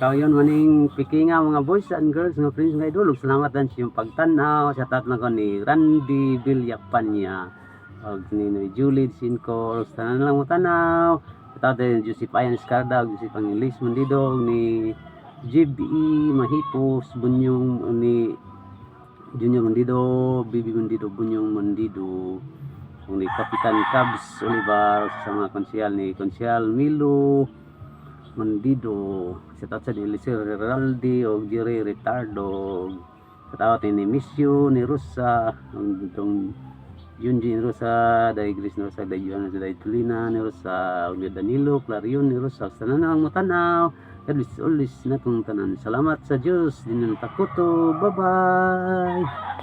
Kayon maning pikinga, mga boys and girls, mga friends, mga idol. Ug salamat din sa inyong pagtanaw. Shout out na ko ni Randy Villapanya ug ni Julie Cinco, ug sa tanan lang mo tanaw. Shout out din Joseph Ayan Escarda ug Joseph Angelis Mundido ug ni JBE Mahipos Bunyong, ni Junior Mundido, Bibi Mundido, Bunyong Mundido ug ni Kapitan Cubs Olivar, sa mga konsyal, ni Konsyal Milo Mundido. Shout out sa ni Eliseo Geraldi o Jerry Ritardo. Shout out ni Misyo ni Rosa, ang itong Junji ni Rosa, Day Grace ni Rosa, Day Joanna, Day Tulina ni Rosa, ug ni Danilo Clarion ni Rosa. Sa tanan ang motanaw. God bless always na itong tanan. Salamat sa Diyos. Di na takuto. Bye-bye.